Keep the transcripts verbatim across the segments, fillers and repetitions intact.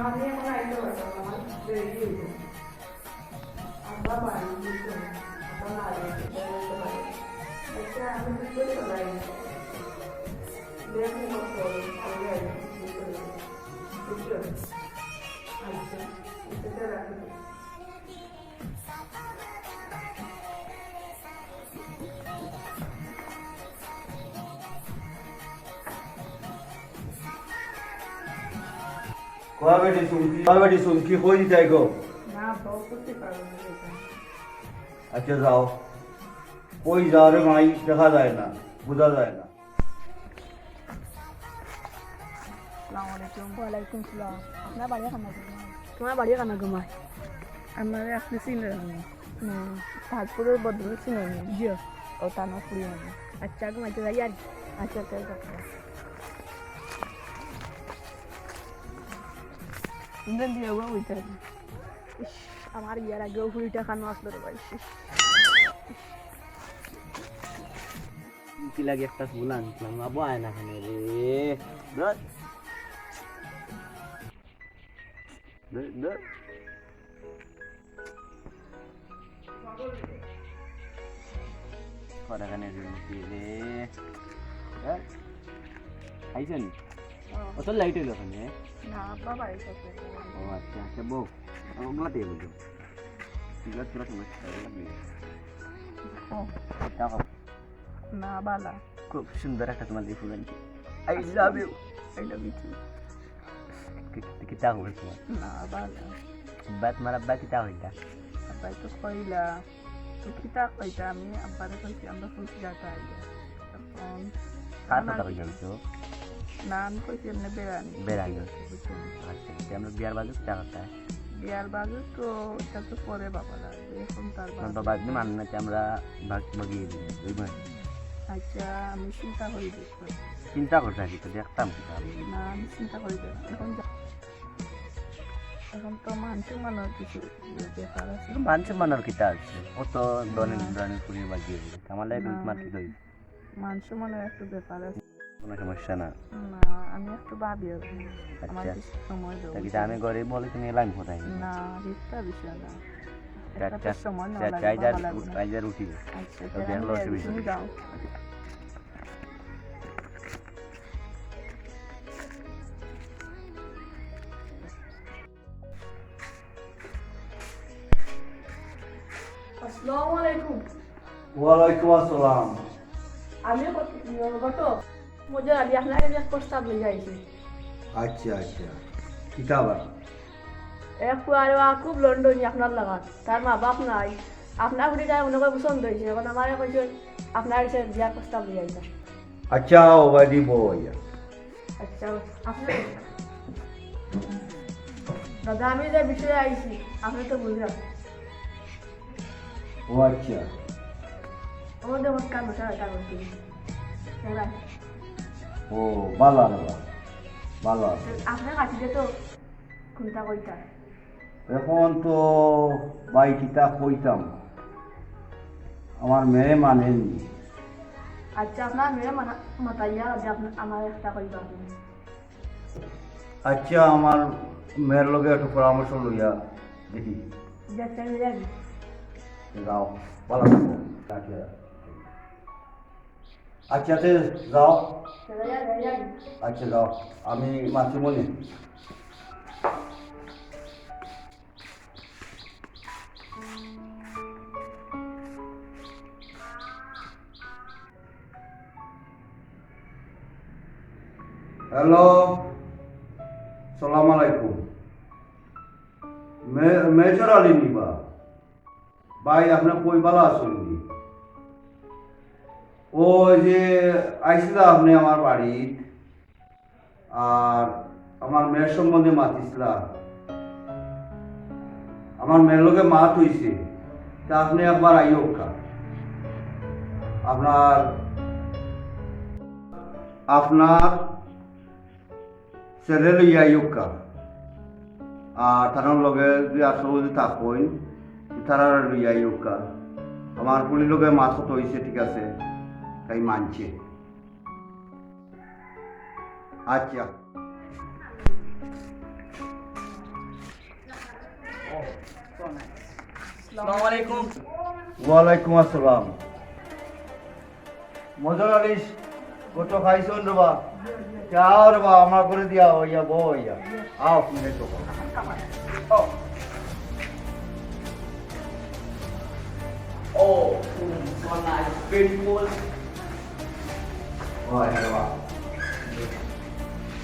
আমি এখন আইতে পারতাম না, আমার দেরি হইব। আব্বা বাড়ি গেছে, আব্বা না আইলে কি করে হইতে পারে? আচ্ছা, আমি কি করে বাড়ি? দেখো কত, আমি আইলে কি করে? বুঝছো? আচ্ছা, আচ্ছা, রাখি। কয় বেটি চুমকি, কয় বেটি চুমকি, কই দিতায় গো? না, বউ করতে পারবো না এটা। আচ্ছা, যাও। কই যাও রে মাই, দেখা যায় না, বুঝা যায় না। আসসালামু আলাইকুম। ওয়ালাইকুম সালাম। আপনার বাড়ি কানো গো মাই? তোমার বাড়ি কানো গো মাই? আমারে আপনি চিনলেন না? না, তাজপুরের বদরুল চিনলেন না? জি। ও তানোর ফুড়ি মানে। আচ্ছা, ঘুমাইতে যাই আর। আচ্ছা, আচ্ছা, আচ্ছা। ইন্দ্রেন দিয়ে ওগুলো হইতে হবে। ইস, আমার বিয়ার আগেও ফুড়িটা কানো আসলো রে ভাই। ইস। কি লাগে একটা ফুল আনছিলাম, আবু আয় না কেনে রে। ধর। ধর, ধর। কটা কানে রে মুখে রে। ধর। খাইছেন? ও। অত লাইট হইল কেনে? না, বাবা, এই সব কিছু। ও আচ্ছা, আচ্ছা, বউ। ওগুলা দিয়ে বলছো। সিগারেট পুরো সময় খাই লাগবে। ও। এটা হোক। না, বালা। খুব সুন্দর একটা তোমার দিয়ে ফুল আনছি। I love you। I love you too। কি, কি, কিতা কইছো? না, বালা। বাত মারা বা কিতা কইতা? আব্বাই তো কইলা। তো কিতা কইতা? আমি আব্বারে কইছি, আমরা ফুল কিতা খাই। এখন কার কথা কইছো? না, আমি কইছি এমনি বেড়ানি। বেড়ানি। বুঝছেন? আচ্ছা, আচ্ছা, আমরা বিয়ার বাজে কিতা কথা? বিয়ার বাজে তো, এটা তো পরে বাবা লাগবে, এখন তার না, বাবা। বাবা, আপনি মানেন না যে আমরা ভাগ ভাগিয়ে দিই, বুঝবেন? আচ্ছা, আমি চিন্তা করি দেখবো। চিন্তা করতে আছি তো, দেখতাম কি তাহলে। না, আমি চিন্তা করি দেখবো। এখন যা-, এখন তো মান সম্মানের কিছু ব্যাপার আছে। মান সম্মানের কিতা আছে? অত ধনী, না। ধনী করে বাগিয়ে দিই। আমার লাগে না। তোমার কি দই? মান সম্মানের একটু ব্যাপার আছে। কোনো সমস্যা না। না, আমি একটু ভাবি আর কি। আমার আচ্ছা। কিছু সময় দাও। তা কি আমি গরিব বলে তুমি এলাম কোথায়? না, রিক্তা বিষয় না। আচ্ছা, একটা আচ্ছা। সময় নেওয়া আচ্ছা, লাগবে, আইজ আর ভালো লাগবে না। আইজ আর উঠিব। আচ্ছা, তো তাহলে দেখলো আমি অসুবিধা তুমি নেই। যাও। আসসালামু আলাইকুম। ওয়ালাইকুম আসসালাম। আমি কত, কত মজা আলী, আপনার কাছে এক প্রস্তাব লইয়া আইছি। আচ্ছা, আচ্ছা। কিতা বা? এক ফুয়ারে বা খুব লন্ডনি আপনার লাগাত। তার মা বাপ নাই। আপনার ফুড়ি তার মনে করে পছন্দ হয়েছে। এখন আমারে কইছে আপনার কাছে বিয়ার প্রস্তাব লইয়া আইতাম। আচ্ছা, ও বাদি বইয়া। আচ্ছা, আপনি, দাদা, আমি যে বিষয়ে আইছি, আপনি তো বুঝলেন। ও আচ্ছা। ও তো আমার কাম সারা কাম করতে। দাদা। ও, ভালো, ভালো। ভালো আছে। আপনার কাছে তো কোনটা কইতা? এখন তো ভাই কিতা কইতাম, আমার মেয়ে মানেনি। আচ্ছা, আপনার মেয়ে মানা-, মাতাইয়া যে আপনি আমার একটা কইবা আপনি। আচ্ছা, আমার মেয়ের লগে একটু পরামর্শ লইয়া দেখি। দেখতে আমি যাই। যাও, ভালো থাকো। আচ্ছা। আচ্ছা, তে যাও। চলে যাই, যাই, যাই। আচ্ছা, যাও। আমি মাসিমণি। হ্যালো, সালাম আলাইকুম। মে-, মেজর আলী নিবা? ভাই, আপনি কই ভালা আছইন নি? ও, ওই যে আইছিলা আপনি আমার বাড়িত, আর আমার মেয়ের সম্বন্ধে মাতিছিলা। আমার মেয়ের লগে মাত হইছে, তা আপনি একবার আইউক্কা। আপনার, আপনার ছেলে লইয়া আইউক্কা। আর তারার লগে যদি আসো যদি থাকইন, তারা লইয়া আইউক্কা। আমার ফুড়ির লগে মাত কথা হইছে, ঠিক আছে, তাই মানছে। আচ্ছা। আসসালামু আলাইকুম। ওয়ালাইকুম আসসালাম। মজর আলী, কত খাইছন রে বা? যাও রে বা, আমার ঘরে দিয়া অইয়া, বও অইয়া। আও, তুমি তো বও। Oh, oh, so nice, beautiful. ওই রে বা।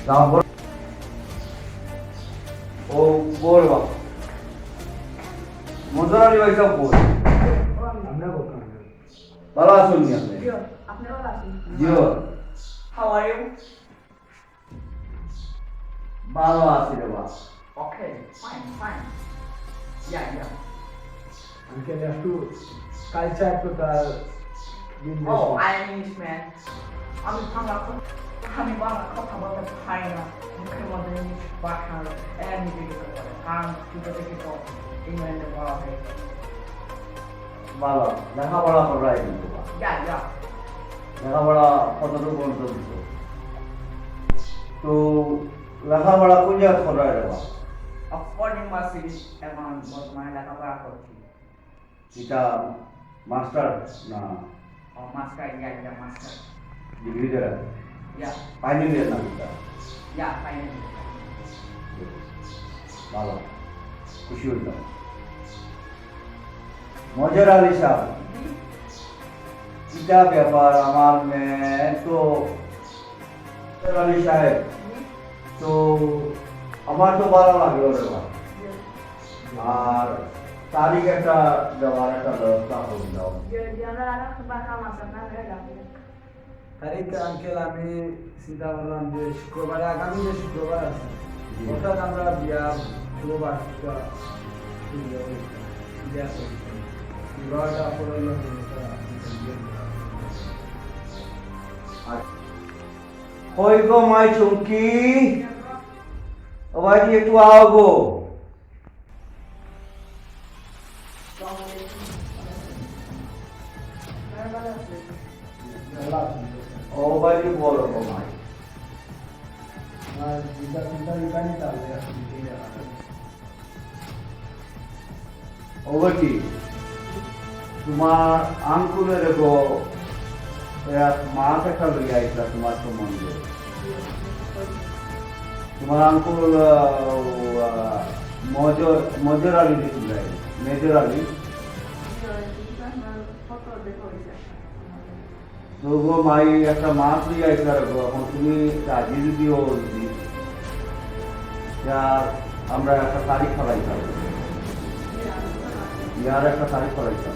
যাও, বও। ও, বও রে বা। মজর আলী ভাই সাহেব, বও। আমরা বলতাম। ভালা আছইন নি আপনে? জি, আপনে ভালা আছইন? জি। How are you? ভালা আছি রে বা। Okay, fine, fine. Yeah, yeah. Uncle, একটু কালচার তো তার দিন Oh, বেশি। I am Englishman. আমি বাংলা ক-, আমি বাংলা কথা বলতে পারি না। মুখের মধ্যে ইংলিশ পাঠানো, এরা নিজে কিছু করে। কারণ ছোট থেকে তো ইংল্যান্ডে বড় হয়েছে। ভালা, লেখাপড়া করাই কিন্তু বা। ইয়া, ইয়া। লেখাপড়া কতটুকু পর্যন্ত দিছো? তো লেখাপড়া কোন জায়গাত করাই রে বা? অক্সফোর্ড ইউনিভার্সিটি এখন বর্তমানে লেখাপড়া করছি। ইটা মাস্টার না? ও, মাস্টার, ইয়া, ইয়া, মাস্টার। ডিগ্রি দেরা? ইয়া। ফাইনাল ইয়ার না ইটা? ইয়া, ফাইনাল ইয়ার। ভালা, খুশি অইলাম। মজর আলী সাহেব, জি। ইটা ব্যাপার আমার মেয়ে তো মজর আলী সাহেব, জি। তো আমার তো ভালা লাগলো রে বা। জি। আর তারিখ একটা দেওয়ার একটা ব্যবস্থা করে দাও। জি, জি, আমরা আর একটা কাম আছে, আপনার হয়ে যাবে। তারিখ আঙ্কেল, আমি চিন্তা করলাম যে শুক্রবারে, আগামী যে শুক্রবার আছে, জি। অর্থাৎ আমরা বিয়া শুক্রবার, শুক্রবার, বিয়া করি। বিবাহটা পড়ে হলো যে একটা আর কই গো মাই চুমকি? ও ভাই, একটু আও গো। ও ভাই, বলো গো মাই। ও বেটি, তোমার আঙ্কুলের গো এক মাছ একটা লইয়া আইছলা তোমার সম্বন্ধে। তোমার আঙ্কুল, আহ, ও, আহ, মজর, মজর আলী দেখি ভাই, মেজর আলী। তো গো মাই একটা মাছ লইয়া আইছলা গো, এখন তুমি রাজি যদি অও যদি, তা আমরা একটা তারিখ ফালাইতাম। বিয়ার একটা তারিখ ফালাইতাম।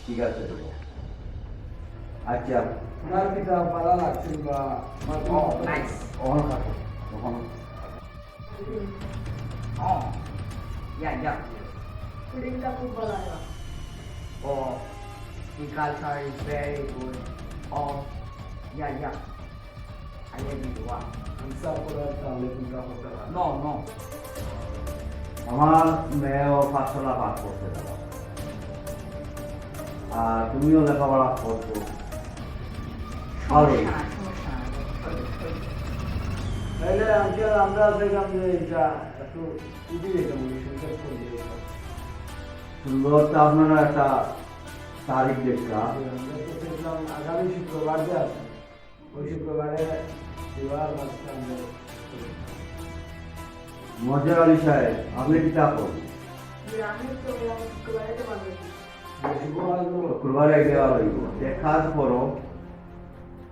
ঠিক আছে গো। আচ্ছা। ওনার কিতা ভালা লাগছিল বা? ও, নাইস। ওখানে থাকো, ওখানে। Oh, yeah, yeah. ফিল্মটা খুব ভালা লাগলো। Oh, the culture is very good. Oh, yeah, yeah. I love you, wow. Answer করার তাহলে কোনটা করতে পারে? No, no. আমার মেয়েও পাঠশালা পাঠ করছে দাদা। আর তুমিও লেখাপড়া করছো। ভালোই। সমস্যা নাই, সমস্যা নাই। তাইলে আঙ্কেল, আমরা চাইলাম যে এটা একটু উঠে যেতাম, ওই সুযোগ করে দিতাম। সুন্দর, তা আপনারা একটা তারিখ দেখলাম। আমরা তো দেখলাম আগামী শুক্রবার যে আছে, ওই শুক্রবারে বিবাহ বার্ষিকী আমরা। মজর আলী সাহেব, আপনি কিতা কইন? জি, আমি তো বললাম শুক্রবারে তো বানাবো। শুক্রবারে আইলে ভালা অইবো। এক কাজ করো,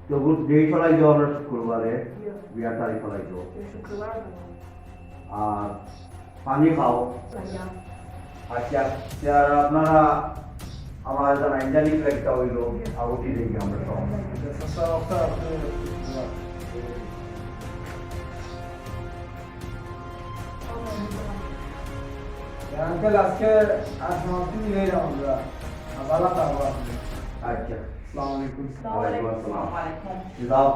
তবু date ফালাই দেও আমরা শুক্রবারে, জি। বিয়ার তারিখ ফালাই দেও। শুক্রবার বানাবো। আর পানি খাও। আচ্ছা। আচ্ছা, তে আর আপনারা আমার জানাইন জানি একটা অইলো, আউটি দেখি আমরা সব। আঙ্কেল, আজকে আর সমাপ্তি নিয়ে যাও আমরা। আর ভালো থাকবো আপনি। আচ্ছা। আসসালামু আলাইকুম। ওয়ালাইকুম আসসালাম। যাও।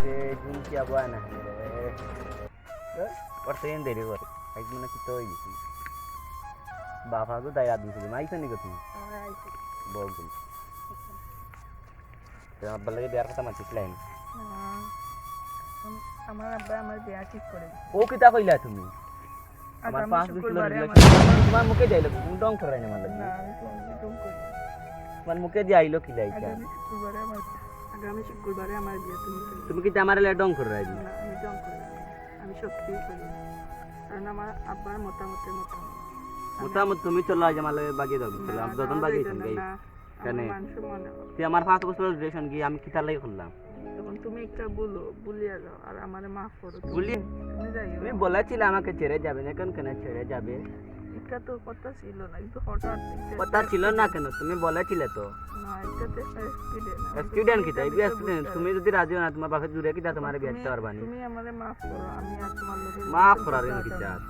যে দিন কি আবার না রে। ওর ট্রেন দেরি করে। এক মিনিট কি তো হয়ে গেছি। বাবা গো, দাঁড়া দিন, তুমি আইছো নি গো তুমি? বউ গো। আব্বার লগে বিয়ার কথা মাতিছিলাম। না, আম-, আমার আব্বা আমার বিয়া ঠিক করে দিছে। ও কিতা কইলা তুমি? আমার আগামী পাঁচ বছর শুক্রবারে ধরে আমার relation। তোমার মুখে যাইলো, তুমি ঢং করাই না আমার লগে। না, আমি কোনো ঢং করি না। তোমার মুখে যে আইলো কি লাইকা? আগামী শুক্রবারে আমার, আগামী শুক্রবারে আমার বিয়া, তুমি করি। তুমি কিতা আমার লগে ঢং করাই দিও? না, আমি ঢং করি না। আমি সত্যিই করি না। কারণ আমার আব্বার মতামতে মতামত। আমি মতামত তুমি চলো, আজ আমার লগে বাগিয়ে দাও। না, চলো, আমি যখন না, বাগিয়ে যাইতাম না, গাই। না। কেনে? আমার মান সম্মান হবে। তুই আমার পাঁচ বছর relation কি আমি কিতার লাগি করলাম? তখন তুমি একটা বলো, ভুলিয়া যাও, আর আমারে মাফ করো। তুমি, বলি? তুমি যাইও। তুমি বলেছিলে আমাকে ছেড়ে যাবে না, এখন কেন ছেড়ে যাবে? এটা তো কথা ছিল না, কিন্তু হঠাৎ একটা কথা ছিল না কেন? তুমি বলেছিলে তো। না, এটা তো একটা accident। আমি তো accident কিতা? বুঝতে এই accident। পারছি। তুমি যদি রাজি হও না, তোমার বাপে জুরে কিতা তোমারে বিয়া তুমি, দিতে পারবা নি? তুমি আমারে মাফ করো, আমি আর তোমার লগে মাফ relation করার করতে জন্য কি পারতাম না। চাস?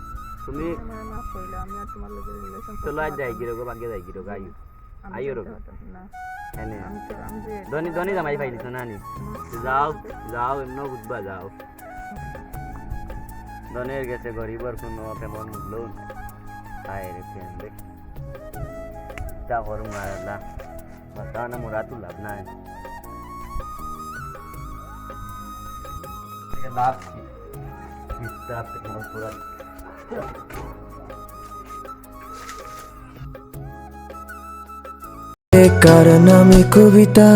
তুমি তুমি আমারে মাফ করলে আমি আর তোমার লগে relation করতে চলো, আজ যাই পারতাম না। গিরো গো, বাগে যাই গিরো গো, আইও। আমি আইও যাইতে রোগা। পারতাম না। এনে। আমি তো, আমি যে ধনী, ধনী জামাই পাইলি তো নানি। না। যাও, যাও, এমন বুঝবা, যাও। ধনীর গেছে গরিবর কোনো তেমন মূল্য নাই। হায় রে প্রেম রে। যা হর মারালা। বাতা না মোরা তো লাভ নাই। লাভ কি? বিস্তার থেকে মোর পুরা কার নামে কবিতা,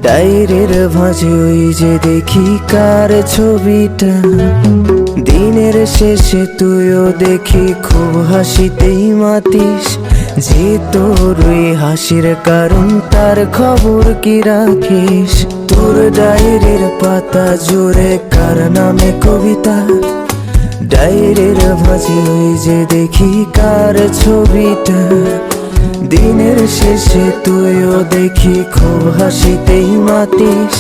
ডায়েরির ভাঁজে ওই যে দেখি কার ছবিটা। দিনের শেষে তুইও দেখি খুব হাসিতেই মাতিস, যে তোর ওই হাসির কারণ তার খবর কি রাখিস? তোর ডায়েরির পাতা জুড়ে কার নামে কবিতা, ডায়েরির ভাঁজে ওই যে দেখি কার ছবিটা। দিনের শেষে তুইও দেখি খুব হাসিতেই মাতিস,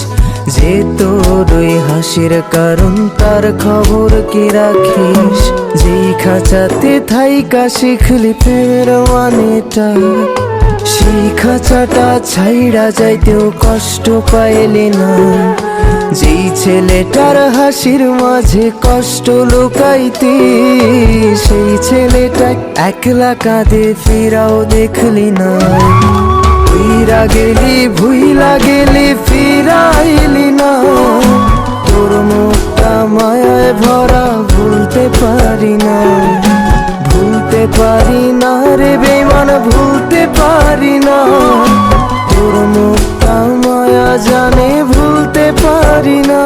যে তোর ওই হাসির কারণ তার খবর কি রাখিস? যেই খাঁচাতে থাইকা শিখলি প্রেমের মানেটা, সেই খাঁচাটা ছাইড়া যাইতেও কষ্ট পাইলি না। যেই ছেলেটার হাসির মাঝে কষ্ট লুকাইতি, সেই ছেলেটা একলা কাঁদে, ফিরাও দেখলি না। ফিরা গেলি, ভুইলা গেলি, ফিরাইলি না। তোর মুখটা মায়ায় ভরা, ভুলতে পারি না, ভুলতে পারি না রে বেমান, ভুলতে পারি না। তোর মুখটা মায়া জানে, ভুলতে পারি না।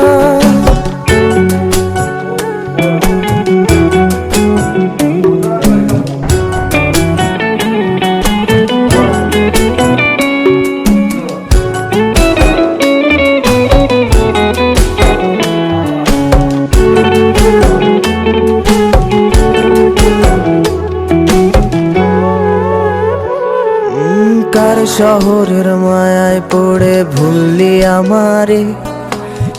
উম, কার শহরের মায়ায় পড়ে ভুললি আমারে,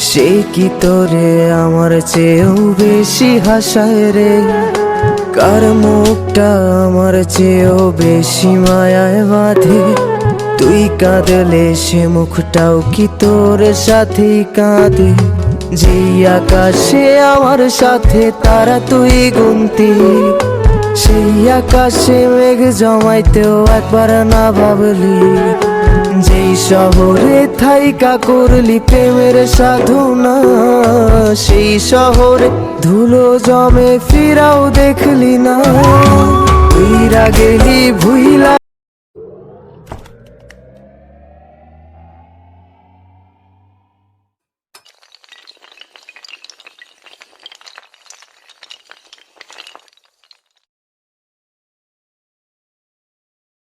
সে কি তোরে আমার চেয়েও বেশি হাসায় রে? কার মুখটা আমার চেয়েও বেশি মায়ায় বাঁধে? তুই কাঁদলে সে মুখটাও কি তোর সাথেই কাঁদে? যেই আকাশে আমার সাথে তারা তুই গুনতি, সেই আকাশে মেঘ জমাইতেও একবার না ভাবলি। যেই শহরে থাইকা করলি প্রেমের সাধনা, সেই শহরে ধুলো জমে, ফিরাও দেখলি না। ফিরা গেলি, ভুইলা